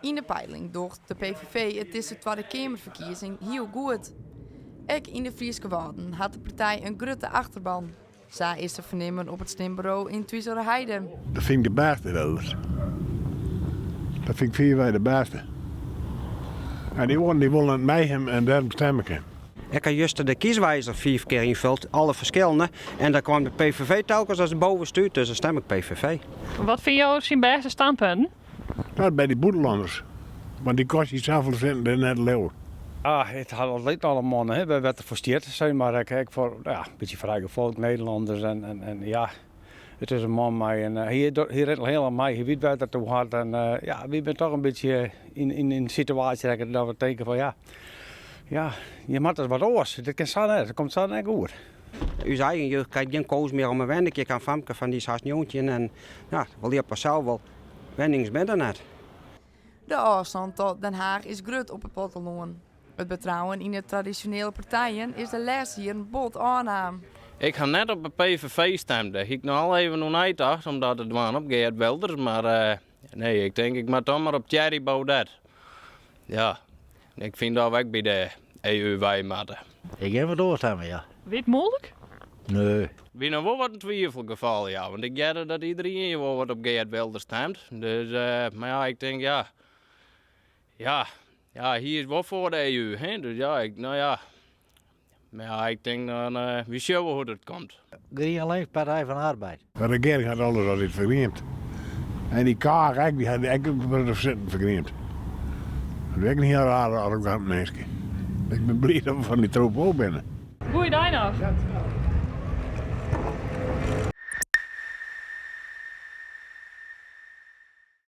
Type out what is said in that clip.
Yn de peiling docht de PVV it dizze Twadde Keamerferkiezing hiel goed. Ek yn de Fryske Wâlden hat de partij in grutte achterban. Sa is te fernimmen op it stimburo yn Twizelerheide. Dat fyn ik de bêste, Wilders. Dat fyn ik fierwei de bêste. En dy oaren dy wolle net mei him en dêrom stim ik him. Ik ha juster de kieswijzer fiif kear ynfuld, alle ferskillende, en dêr kwam de PVV telkens as de bovenste út, dus dan stim ik PVV. Wat fine jo syn bêste standpunten? No, by dy bûtenlanners. Want dy kostje safolle sinten, dat is net te leauwen. Ah, it hat altyd al in man, hè, wêr't er foar stiet, sis mar. Ek, ek foar, ja, in bytsje foar eigen folk, Nederlanners en, en, en ja, it is in man mei in, hy, hy rint al hiel lang mei, hy wit wêr't er it oer hat en ja, wy binne toch in bytsje yn, yn in situaasje rekke dat we tinke fan ja, ja, je moatte wat oars. Dit kin sa net, it komt sa net goed. Us eigen jeugd krijt gjin kâns mear om in wenning. Ik ha in famke fan dy is hast 19 en ja, wol dy op harsels wol. Wennings binne der net. De ôfstân ta Den Haach is grut op it plattelân. It betrouwen yn de tradisjonele partijen is de lêste jierren bot ôfnaam. Ik ha net op de PVV stimd. Dêr hie ik noch al even oer neitocht om dat te dwaan op Geert Wilders, mar nee, ik tink ik moat dan mar op Thierry Baudet. Ja, ik fyn dat we ek by de EU wei moatte. Ik gean wat oars stimmen, ja. Wie it muoilik? Nee. Wie noch wol wat in twivelgefal, ja, want ik hearde dat iderien hjir wol wat op Geert Wilders stemt. Dus, mar ja, ik tink ja, ja, ja, hy is wol foar de EU, hè, dus ja, ik, no ja. Mar ja, ik tink dan, wy sjogge wol hoe't it komt. Grien Links, Partij van de Arbeid. De regearing hat alles altyd fergriemd. En dy Kaag ek, dy hat ek in protte sinten fergriemd. Dat is ek in hiel rare, arrogant minske. Ik bin bliid dat we fan dy troep ôf binne. Goeie dei noch.